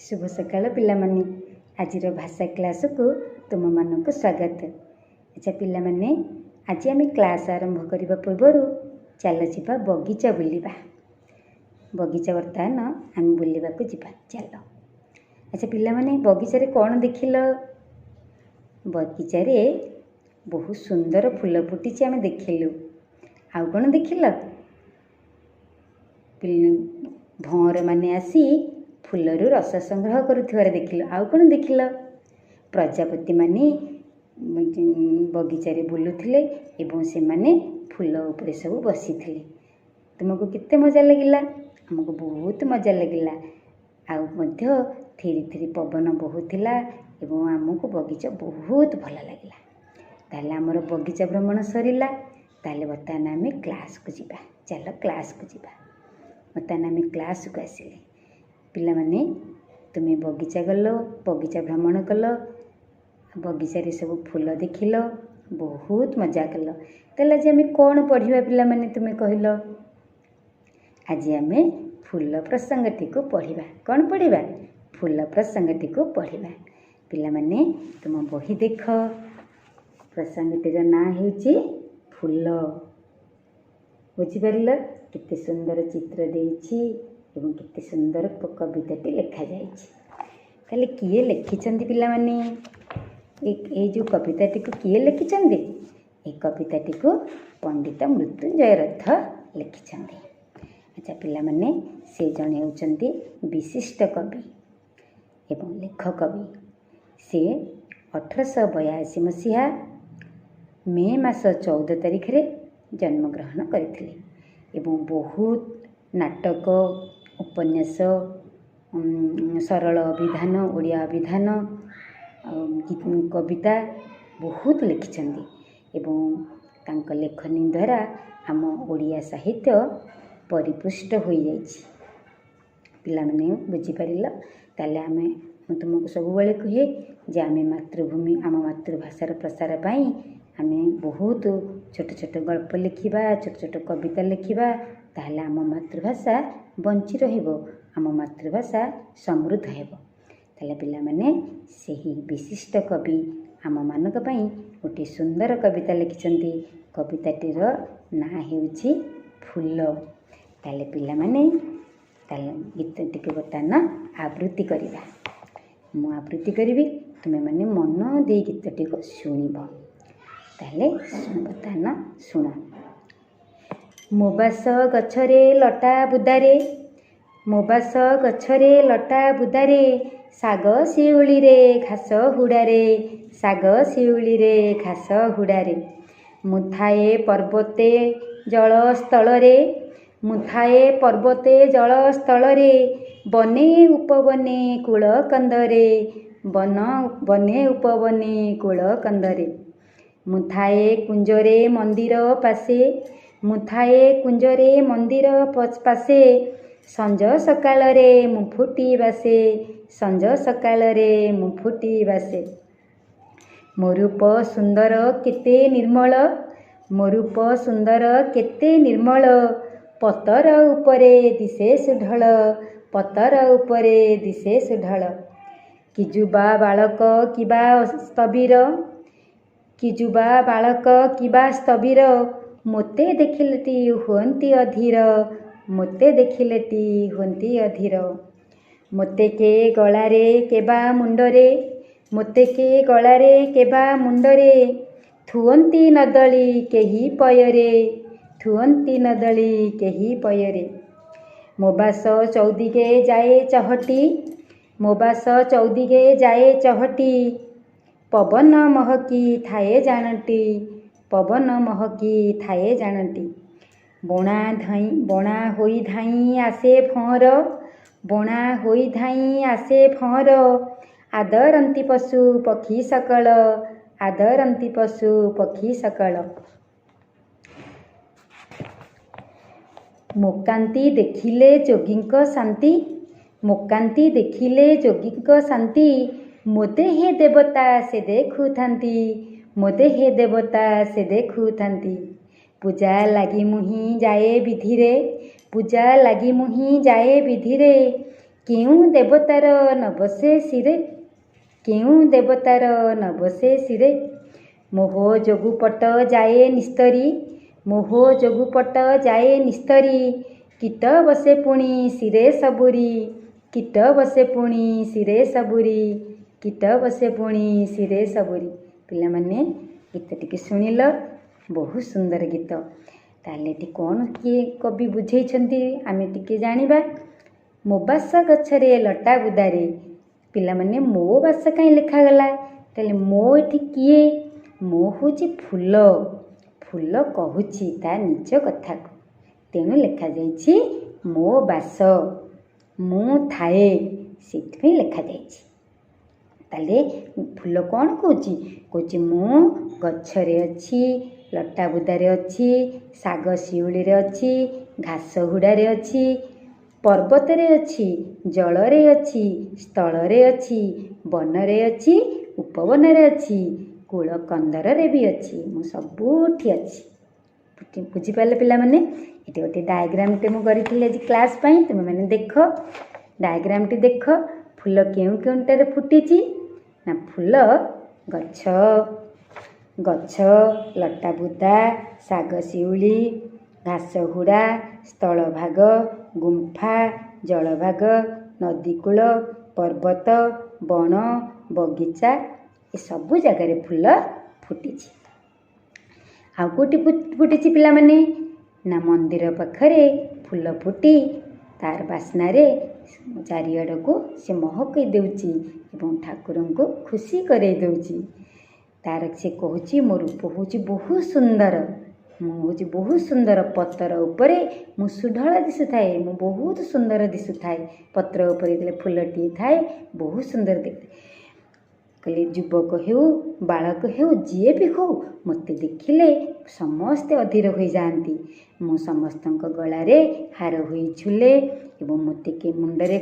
ଶୁଭ ସକାଳ ପିଲାମାନେ। ଆଜିର ଭାଷା କ୍ଲାସକୁ ତୁମମାନଙ୍କୁ ସ୍ୱାଗତ। ଆଚ୍ଛା ପିଲାମାନେ, ଆଜି ଆମେ କ୍ଲାସ୍ ଆରମ୍ଭ କରିବା ପୂର୍ବରୁ ଚାଲ ଯିବା ବଗିଚା ବୁଲିବା। ବଗିଚା ବର୍ତ୍ତମାନ ଆମେ ବୁଲିବାକୁ ଯିବା, ଚାଲ। ଆଚ୍ଛା ପିଲାମାନେ, ବଗିଚାରେ କ'ଣ ଦେଖିଲ? ବଗିଚାରେ ବହୁତ ସୁନ୍ଦର ଫୁଲ ଫୁଟିଛି ଆମେ ଦେଖିଲୁ। ଆଉ କ'ଣ ଦେଖିଲ? ଭଅଁରମାନେ ଆସି ଫୁଲରୁ ରସ ସଂଗ୍ରହ କରୁଥିବାର ଦେଖିଲ। ଆଉ କ'ଣ ଦେଖିଲ? ପ୍ରଜାପତିମାନେ ବଗିଚାରେ ବୁଲୁଥିଲେ ଏବଂ ସେମାନେ ଫୁଲ ଉପରେ ସବୁ ବସିଥିଲେ। ତୁମକୁ କେତେ ମଜା ଲାଗିଲା? ଆମକୁ ବହୁତ ମଜା ଲାଗିଲା। ଆଉ ମଧ୍ୟ ଥିରି ଥିରି ପବନ ବହୁଥିଲା ଏବଂ ଆମକୁ ବଗିଚା ବହୁତ ଭଲ ଲାଗିଲା। ତାହେଲେ ଆମର ବଗିଚା ଭ୍ରମଣ ସରିଲା। ତାହେଲେ ବର୍ତ୍ତମାନ ଆମେ କ୍ଲାସ୍କୁ ଯିବା। ଚାଲ କ୍ଲାସ୍କୁ ଯିବା। ବର୍ତ୍ତମାନ ଆମେ କ୍ଲାସ୍କୁ ଆସିଲେ। ପିଲାମାନେ, ତୁମେ ବଗିଚା ଗଲ, ବଗିଚା ଭ୍ରମଣ କଲ, ବଗିଚାରେ ସବୁ ଫୁଲ ଦେଖିଲ, ବହୁତ ମଜା କଲ। ତାହେଲେ ଆଜି ଆମେ କ'ଣ ପଢ଼ିବା ପିଲାମାନେ, ତୁମେ କହିଲ? ଆଜି ଆମେ ଫୁଲ ପ୍ରସଙ୍ଗଟିକୁ ପଢ଼ିବା। କ'ଣ ପଢ଼ିବା? ଫୁଲ ପ୍ରସଙ୍ଗଟିକୁ ପଢ଼ିବା। ପିଲାମାନେ, ତୁମ ବହି ଦେଖ। ପ୍ରସଙ୍ଗଟିର ନାଁ ହେଉଛି ଫୁଲ। ବୁଝିପାରିଲ? କେତେ ସୁନ୍ଦର ଚିତ୍ର ଦେଇଛି ଏବଂ କେତେ ସୁନ୍ଦର କବିତାଟି ଲେଖାଯାଇଛି। ତାହେଲେ କିଏ ଲେଖିଛନ୍ତି ପିଲାମାନେ? ଏଇ ଯେଉଁ କବିତାଟିକୁ କିଏ ଲେଖିଛନ୍ତି? ଏ କବିତାଟିକୁ ପଣ୍ଡିତ ମୃତ୍ୟୁଞ୍ଜୟ ରଥ ଲେଖିଛନ୍ତି। ଆଚ୍ଛା ପିଲାମାନେ, ସେ ଜଣେ ହେଉଛନ୍ତି ବିଶିଷ୍ଟ କବି ଏବଂ ଲେଖକ ବି। ସେ 1882 ମସିହା ମେ ମାସ 14 ତାରିଖରେ ଜନ୍ମଗ୍ରହଣ କରିଥିଲେ ଏବଂ ବହୁତ ନାଟକ, ଉପନ୍ୟାସ, ସରଳ ଅଭିଧାନ, ଓଡ଼ିଆ ଅଭିଧାନ, କବିତା ବହୁତ ଲେଖିଛନ୍ତି ଏବଂ ତାଙ୍କ ଲେଖନୀ ଦ୍ୱାରା ଆମ ଓଡ଼ିଆ ସାହିତ୍ୟ ପରିପୁଷ୍ଟ ହୋଇଯାଇଛି। ପିଲାମାନେ, ବୁଝିପାରିଲ? ତାହେଲେ ଆମେ, ମୁଁ ତୁମକୁ ସବୁବେଳେ କୁହେ ଯେ ଆମେ ମାତୃଭୂମି, ଆମ ମାତୃଭାଷାର ପ୍ରସାର ପାଇଁ ଆମେ ବହୁତ ଛୋଟ ଛୋଟ ଗଳ୍ପ ଲେଖିବା, ଛୋଟ ଛୋଟ କବିତା ଲେଖିବା। ତାହେଲେ ଆମ ମାତୃଭାଷା ବଞ୍ଚି ରହିବ, ଆମ ମାତୃଭାଷା ସମୃଦ୍ଧ ହେବ। ତାହେଲେ ପିଲାମାନେ, ସେହି ବିଶିଷ୍ଟ କବି ଆମମାନଙ୍କ ପାଇଁ ଗୋଟିଏ ସୁନ୍ଦର କବିତା ଲେଖିଛନ୍ତି। କବିତାଟିର ନାଁ ହେଉଛି ଫୁଲ। ତାହେଲେ ପିଲାମାନେ, ତାହେଲେ ଗୀତଟିକୁ ବର୍ତ୍ତମାନ ଆବୃତ୍ତି କରିବା। ମୁଁ ଆବୃତ୍ତି କରିବି, ତୁମେମାନେ ମନ ଦେଇ ଗୀତଟିକୁ ଶୁଣିବ। ତାହେଲେ ବର୍ତ୍ତମାନ ଶୁଣ। ମୋ ବାସ ଗଛରେ ଲଟା ବୁଦାରେ, ମୋ ବାସ ଗଛରେ ଲଟା ବୁଦାରେ, ଶାଗ ଶିଉଳିରେ ଘାସ ହୁଡ଼ାରେ, ଶାଗ ଶିଉଳିରେ ଘାସ ହୁଡ଼ାରେ। ମୁଁ ଥାଏ ପର୍ବତେ ଜଳସ୍ଥଳରେ, ମୁଁ ଥାଏ ପର୍ବତେ ଜଳସ୍ଥଳରେ, ବନେ ଉପବନେ କୂଳ କନ୍ଦରେ, ବନ ବନେ ଉପବନେ କୂଳ କନ୍ଦରେ। ମୁଁ ଥାଏ କୁଞ୍ଜରେ ମନ୍ଦିର ପାଶେ, ମୁଁ ଥାଏ କୁଞ୍ଜରେ ମନ୍ଦିର ପାଶେ, ସଞ୍ଜ ସକାଳରେ ମୁଁ ଫୁଟି ବାସେ, ସଞ୍ଜ ସକାଳରେ ମୁଁ ଫୁଟି ବାସେ। ମୋ ରୂପ ସୁନ୍ଦର କେତେ ନିର୍ମଳ, ମୋ ରୂପ ସୁନ୍ଦର କେତେ ନିର୍ମଳ, ପତର ଉପରେ ଦିଶେ ସୁଢଳ, ପତର ଉପରେ ଦିଶେ ସୁଢଳ। କି ଯୁବା ବାଳକ କିବା ସ୍ଥବିର, କି ଯୁବା ବାଳକ କିବା ସ୍ଥବିର, ମୋତେ ଦେଖିଲେଟି ହୁଅନ୍ତି ଅଧୀର, ମୋତେ ଦେଖିଲେଟି ହୁଅନ୍ତି ଅଧୀର। ମୋତେ କେ ଗଳାରେ କେବା ମୁଣ୍ଡରେ, ମୋତେ କେ ଗଳାରେ କେବା ମୁଣ୍ଡରେ, ଥୁଅନ୍ତି ନଦଳି କେହି ପୟରେ, ଥୁଅନ୍ତି ନଦଳି କେହି ପୟରେ। ମୋ ବାସ ଚଉଦିଗେ ଯାଏ ଚହଟି, ମୋ ବାସ ଚଉଦିଗେ ଯାଏ ଚହଟି, ପବନ ମହକି ଥାଏ ଜାଣଟି, ପବନ ମହକି ଥାଏ ଜାଣଟି। ବଣା ଧାଇଁ ବଣା ହୋଇ ଧାଇଁ ଆସେ ଭଅଁର, ବଣା ହୋଇ ଧାଇଁ ଆସେ ଭଅଁର, ଆଦରନ୍ତି ପଶୁ ପକ୍ଷୀ ସକଳ, ଆଦରନ୍ତି ପଶୁ ପକ୍ଷୀ ସକଳ। ମୋ କାନ୍ତି ଦେଖିଲେ ଯୋଗୀଙ୍କ ଶାନ୍ତି, ମୋ କାନ୍ତି ଦେଖିଲେ ଯୋଗୀଙ୍କ ଶାନ୍ତି, ମୋ ଦେହେ ଦେବତା ସେ ଦେଖୁଥାନ୍ତି, ମୋ ଦେହେ ଦେବତା ସେ ଦେଖୁଥାନ୍ତି। ପୂଜା ଲାଗି ମୁହିଁ ଯାଏ ବିଧିରେ, ପୂଜା ଲାଗି ମୁହିଁ ଯାଏ ବିଧିରେ, କେଉଁ ଦେବତାର ନବସେ ଶିରେ, କେଉଁ ଦେବତାର ନବସେ ଶିରେ। ମୋହ ଯୋଗୁ ପଟ ଯାଏ ନିସ୍ତରି, ମୋହ ଯୋଗୁ ପଟ ଯାଏ ନିସ୍ତରି। କୀଟ ବସେ ପୁଣି ଶିରେ ସବୁରି, କୀଟ ବସେ ପୁଣି ଶିରେ ସବୁରି, କୀଟ ବସେ ପୁଣି ଶିରେ ସବୁରି। ପିଲାମାନେ, ଗୀତଟିକୁ ଶୁଣିଲ, ବହୁତ ସୁନ୍ଦର ଗୀତ। ତାହେଲେ ଏଠି କ'ଣ କିଏ କବି ବୁଝେଇଛନ୍ତି, ଆମେ ଟିକେ ଜାଣିବା। ମୋ ବାସ ଗଛରେ ଲଟା ବୁଦାରେ। ପିଲାମାନେ, ମୋ ବାସ କାହିଁ ଲେଖାଗଲା? ତାହେଲେ ମୋ ଏଠି କିଏ? ମୋ ହେଉଛି ଫୁଲ। ଫୁଲ କହୁଛି ତା ନିଜ କଥାକୁ, ତେଣୁ ଲେଖାଯାଇଛି ମୋ ବାସ, ମୁଁ ଥାଏ, ସେଥିପାଇଁ ଲେଖାଯାଇଛି। ତାହେଲେ ଫୁଲ କ'ଣ କହୁଛି? କହୁଛି ମୁଁ ଗଛରେ ଅଛି, ଲଟା ବୁଦାରେ ଅଛି, ଶାଗ ଶିଉଳିରେ ଅଛି, ଘାସ ହୁଡ଼ାରେ ଅଛି, ପର୍ବତରେ ଅଛି, ଜଳରେ ଅଛି, ସ୍ଥଳରେ ଅଛି, ବନରେ ଅଛି, ଉପବନରେ ଅଛି, କୂଳ କନ୍ଦରରେ ବି ଅଛି, ମୁଁ ସବୁଠି ଅଛି। ବୁଝିପାରିଲେ ପିଲାମାନେ? ଏଠି ଗୋଟେ ଡାଇଗ୍ରାମଟେ ମୁଁ କରିଥିଲି ଆଜି କ୍ଲାସ୍ ପାଇଁ, ତୁମେମାନେ ଦେଖ, ଡାଇଗ୍ରାମଟି ଦେଖ। ଫୁଲ କେଉଁ କେଉଁଟାରେ ଫୁଟିଛି ନା, ଫୁଲ ଗଛ, ଗଛ, ଲଟା ବୁଦା, ଶାଗ ଶିଉଳି, ଘାସ ହୁଡ଼ା, ସ୍ଥଳଭାଗ, ଗୁମ୍ଫା, ଜଳଭାଗ, ନଦୀକୂଳ, ପର୍ବତ, ବଣ, ବଗିଚା, ଏସବୁ ଜାଗାରେ ଫୁଲ ଫୁଟିଛି। ଆଉ କେଉଁଠି ଫୁଟିଛି ପିଲାମାନେ? ନା, ମନ୍ଦିର ପାଖରେ ଫୁଲ ଫୁଟି ତାର ବାସ୍ନାରେ ଚାରିଆଡ଼କୁ ସେ ମହକେଇ ଦେଉଛି ଏବଂ ଠାକୁରଙ୍କୁ ଖୁସି କରେଇ ଦେଉଛି। ତାର ସେ କହୁଛି ମୋ ରୂପ ହେଉଛି ବହୁତ ସୁନ୍ଦର, ମୁଁ ହେଉଛି ବହୁତ ସୁନ୍ଦର। ପତର ଉପରେ ମୁଁ ସୁଢଳ ଦିଶୁଥାଏ, ମୁଁ ବହୁତ ସୁନ୍ଦର ଦିଶୁଥାଏ। ପତ୍ର ଉପରେ ଯେତେବେଳେ ଫୁଲଟିଏ ଥାଏ, ବହୁତ ସୁନ୍ଦର ଦେଖ। କହିଲେ ଯୁବକ ହେଉ, ବାଳକ ହେଉ, ଯିଏ ବି ହେଉ, ମୋତେ ଦେଖିଲେ ସମସ୍ତେ ଅଧୀର ହୋଇଯାଆନ୍ତି। ମୁଁ ସମସ୍ତଙ୍କ ଗଳାରେ ହାର ହୋଇ ଝୁଲେ ଏବଂ ମୋତେ କିଏ ମୁଣ୍ଡରେ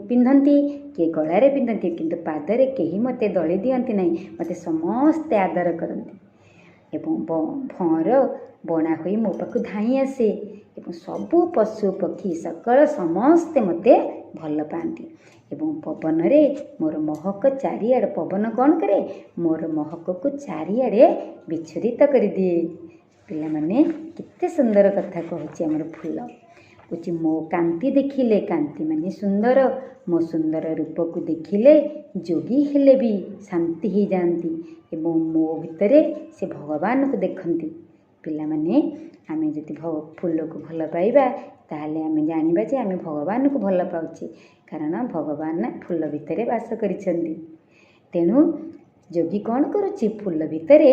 ପିନ୍ଧନ୍ତି, କିଏ ଗଳାରେ ପିନ୍ଧନ୍ତି, କିନ୍ତୁ ପାଦରେ କେହି ମୋତେ ଦଳି ଦିଅନ୍ତି ନାହିଁ। ମୋତେ ସମସ୍ତେ ଆଦର କରନ୍ତି ଏବଂ ଭଅଁର ବଣା ହୋଇ ମୋ ପାଖକୁ ଧାଇଁ ଆସେ ଏବଂ ସବୁ ପଶୁ ପକ୍ଷୀ ସକଳ ସମସ୍ତେ ମୋତେ ଭଲ ପାଆନ୍ତି। ଏବଂ ପବନରେ ମୋର ମହକ ଚାରିଆଡ଼େ, ପବନ କ'ଣ କରେ? ମୋର ମହକକୁ ଚାରିଆଡ଼େ ବିଚ୍ଛୁରିତ କରିଦିଏ। ପିଲାମାନେ, କେତେ ସୁନ୍ଦର କଥା କହୁଛି ଆମର ଫୁଲ। କହୁଛି ମୋ କାନ୍ତି ଦେଖିଲେ, କାନ୍ତି ମାନେ ସୁନ୍ଦର, ମୋ ସୁନ୍ଦର ରୂପକୁ ଦେଖିଲେ ଯୋଗୀ ହେଲେ ବି ଶାନ୍ତି ହେଇଯାଆନ୍ତି ଏବଂ ମୋ ଭିତରେ ସେ ଭଗବାନକୁ ଦେଖନ୍ତି। ପିଲାମାନେ, ଆମେ ଯଦି ଫୁଲକୁ ଭଲ ପାଇବା, ତାହେଲେ ଆମେ ଜାଣିବା ଯେ ଆମେ ଭଗବାନକୁ ଭଲ ପାଉଛେ, କାରଣ ଭଗବାନ ଫୁଲ ଭିତରେ ବାସ କରିଛନ୍ତି। ତେଣୁ ଯୋଗୀ କ'ଣ କରୁଛି? ଫୁଲ ଭିତରେ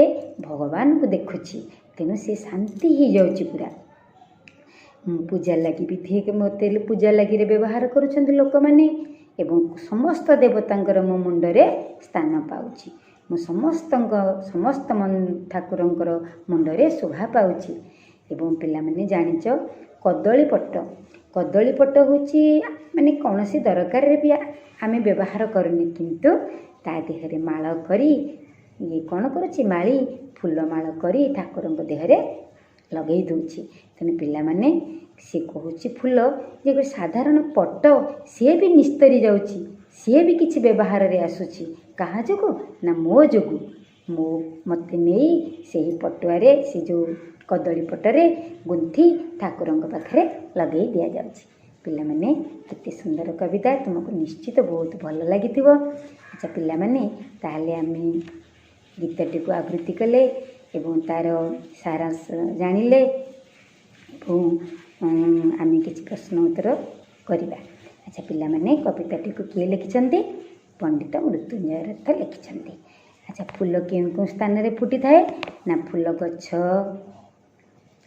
ଭଗବାନଙ୍କୁ ଦେଖୁଛି, ତେଣୁ ସେ ଶାନ୍ତି ହେଇଯାଉଛି ପୁରା। ପୂଜା ଲାଗି ବି ମୋତେ ପୂଜା ଲାଗିରେ ବ୍ୟବହାର କରୁଛନ୍ତି ଲୋକମାନେ ଏବଂ ସମସ୍ତ ଦେବତାଙ୍କର ମୋ ମୁଣ୍ଡରେ ସ୍ଥାନ ପାଉଛି। ମୁଁ ସମସ୍ତଙ୍କ ସମସ୍ତ ଠାକୁରଙ୍କର ମୁଣ୍ଡରେ ଶୋଭା ପାଉଛି। ଏବଂ ପିଲାମାନେ ଜାଣିଛ, କଦଳୀ ପଟ, କଦଳୀ ପଟ ହେଉଛି ମାନେ କୌଣସି ଦରକାରରେ ବି ଆମେ ବ୍ୟବହାର କରୁନି, କିନ୍ତୁ ତା ଦେହରେ ମାଳ କରି ଇଏ କ'ଣ କରୁଛି? ମାଳି ଫୁଲ ମାଳ କରି ଠାକୁରଙ୍କ ଦେହରେ ଲଗେଇ ଦେଉଛି। ତେଣୁ ପିଲାମାନେ, ସିଏ କହୁଛି ଫୁଲ ଯେ ଗୋଟେ ସାଧାରଣ ପଟ, ସିଏ ବି ନିସ୍ତରି ଯାଉଛି, ସିଏ ବି କିଛି ବ୍ୟବହାରରେ ଆସୁଛି। କାହା ଯୋଗୁଁ? ନା, ମୋ ଯୋଗୁଁ। ମୋ ମୋତେ ନେଇ ସେହି ପଟୁଆରେ, ସେ ଯେଉଁ କଦଳୀ ପଟରେ ଗୁନ୍ଥି ଠାକୁରଙ୍କ ପାଖରେ ଲଗେଇ ଦିଆଯାଉଛି। ପିଲାମାନେ, କେତେ ସୁନ୍ଦର କବିତା, ତୁମକୁ ନିଶ୍ଚିତ ବହୁତ ଭଲ ଲାଗିଥିବ। ଆଚ୍ଛା ପିଲାମାନେ, ତାହେଲେ ଆମେ ଗୀତଟିକୁ ଆବୃତ୍ତି କଲେ ଏବଂ ତା'ର ସାରାଂଶ ଜାଣିଲେ ଏବଂ ଆମେ କିଛି ପ୍ରଶ୍ନ ଉତ୍ତର କରିବା। ଆଚ୍ଛା ପିଲାମାନେ, କବିତାଟିକୁ କିଏ ଲେଖିଛନ୍ତି? ପଣ୍ଡିତ ମୃତ୍ୟୁଞ୍ଜୟ ରଥ ଲେଖିଛନ୍ତି। ଆଚ୍ଛା, ଫୁଲ କେଉଁ କେଉଁ ସ୍ଥାନରେ ଫୁଟିଥାଏ? ନା, ଫୁଲ ଗଛ,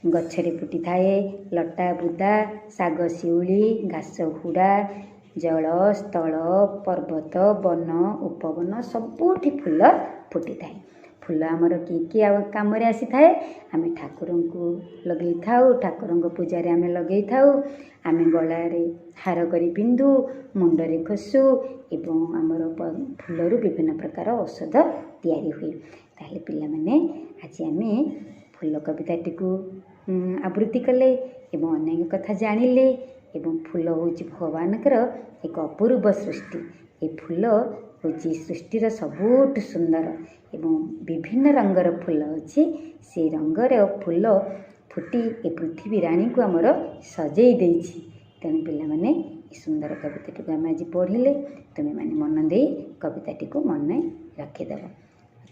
ଗଛରେ ଫୁଟିଥାଏ, ଲଟା ବୁଦା, ଶାଗ ଶିଉଳି, ଘାସ ହୁଡ଼ା, ଜଳ, ସ୍ଥଳ, ପର୍ବତ, ବନ, ଉପବନ, ସବୁଠି ଫୁଲ ଫୁଟିଥାଏ। ଫୁଲ ଆମର କି କି କାମରେ ଆସିଥାଏ? ଆମେ ଠାକୁରଙ୍କୁ ଲଗେଇଥାଉ, ଠାକୁରଙ୍କ ପୂଜାରେ ଆମେ ଲଗେଇଥାଉ, ଆମେ ଗଳାରେ ହାର କରି ପିନ୍ଧୁ, ମୁଣ୍ଡରେ ଖସୁ ଏବଂ ଆମର ଫୁଲରୁ ବିଭିନ୍ନ ପ୍ରକାର ଔଷଧ ତିଆରି ହୁଏ। ତାହେଲେ ପିଲାମାନେ, ଆଜି ଆମେ ଫୁଲ କବିତାଟିକୁ ଆବୃତ୍ତି କଲେ ଏବଂ ଅନେକ କଥା ଜାଣିଲେ। ଏବଂ ଫୁଲ ହେଉଛି ଭଗବାନଙ୍କର ଏକ ଅପୂର୍ବ ସୃଷ୍ଟି। ଏ ଫୁଲ ହେଉଛି ସୃଷ୍ଟିର ସବୁଠୁ ସୁନ୍ଦର ଏବଂ ବିଭିନ୍ନ ରଙ୍ଗର ଫୁଲ ଅଛି। ସେ ରଙ୍ଗର ଫୁଲ ଫୁଟି ଏ ପୃଥିବୀ ରାଣୀକୁ ଆମର ସଜେଇ ଦେଇଛି। ତେଣୁ ପିଲାମାନେ, ଏ ସୁନ୍ଦର କବିତାଟିକୁ ଆମେ ଆଜି ପଢ଼ିଲେ। ତୁମେମାନେ ମନ ଦେଇ କବିତାଟିକୁ ମନେ ରଖିଦେବ।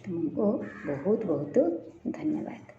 ତୁମକୁ ବହୁତ ବହୁତ ଧନ୍ୟବାଦ।